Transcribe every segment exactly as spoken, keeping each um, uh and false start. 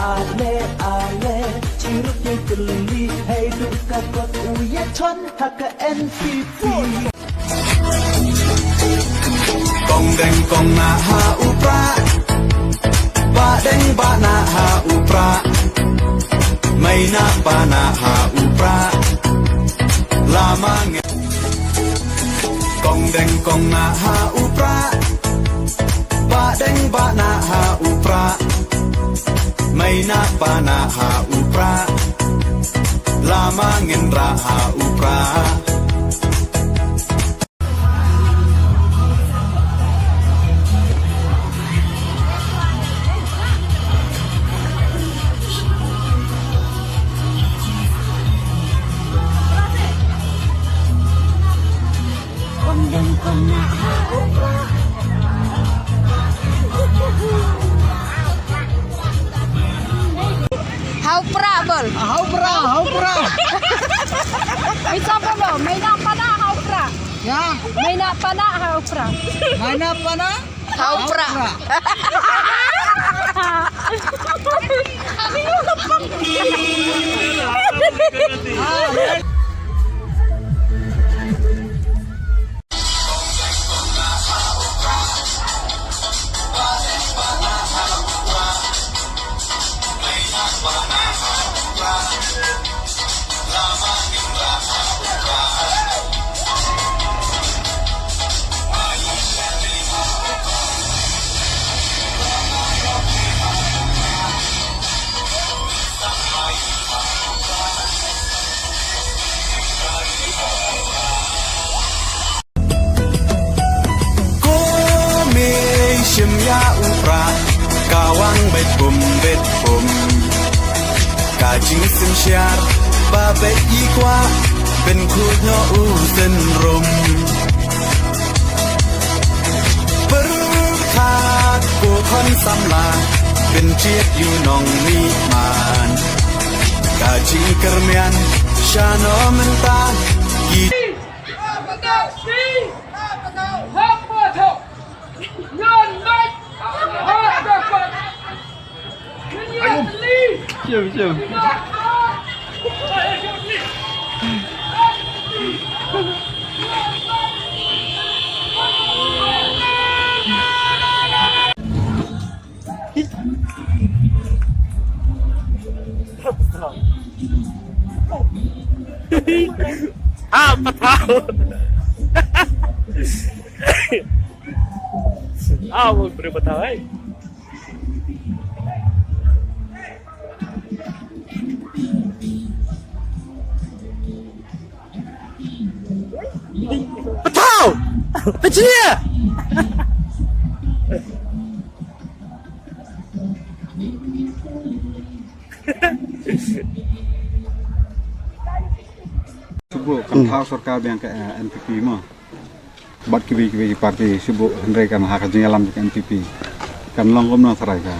Ale, ale, chirup ni tylli, hei dur ka kot u ya chon ha ka N P P. Kong deng kong na ha u pra, ba deng ba na ha u pra, mai na pa na ha u pra, lama nge. Kong deng kong na ha u pra, ba deng ba na ha u pra, mai na pa na ha u pra, lama ngin ra ha u pra. Ha u pra bol. Ha u pra, ha u pra. Mai sa bol, mai na pa na ha u pra. Ya. Mai na pa na ha u pra. Mai na pa na? Ha u pra. Ko mei shim ïa u pra, ka wang beit bum beit bum. Ka jingsngewsih ba beit i kwah, pynkhuid noh u synrum. Pyrkhat ko khun samla, pynjied ïa u nongmihman. Ka jingkyrmen shano mynta ki Sure, sure. Ah, patah. Ah, mau beri patah, eh. Patah. Patah. Shu buh kan thaw sorkar biang ka, eh, N P P mo. Bad kiwei kiwei ki party shu buh hynrei kan ha ka jingïalam ka N P P. Kan long kumno tharai ka.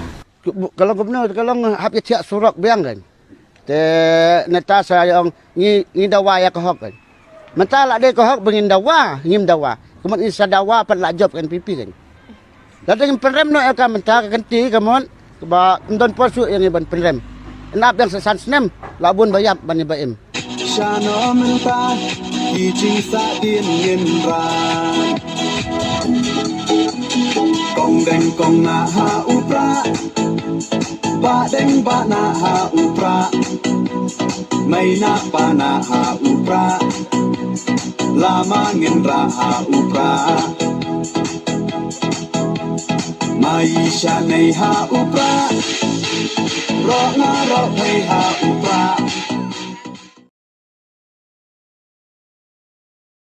Ka long kumno, ka long hap ïa thiah surok biang kan. Te neta sa ïa ong ngi, ngi dawa ïa ka hok kan. Mynta la dei ka hok ba ngin dawa, ngim dawa. Ka mut ngi sa dawa pat la jop ka N P P kan. Lada ngim pynrem noh ïa ka mynta ka kynti ka mut ba ym don por shuh ïa ngi ban pynrem. Ynda biang sa san snem la bun ba ïap ban ïa ba im. Shano mynta ki jingsahdien ngin rai. Kong deng kong na ha u pra. Ba deng ba na ha u pra. Mai na pa na ha u pra. Lama ngin ra ha u pra. Mai sha nei ha u pra. Ro nga ro pei ha u pra.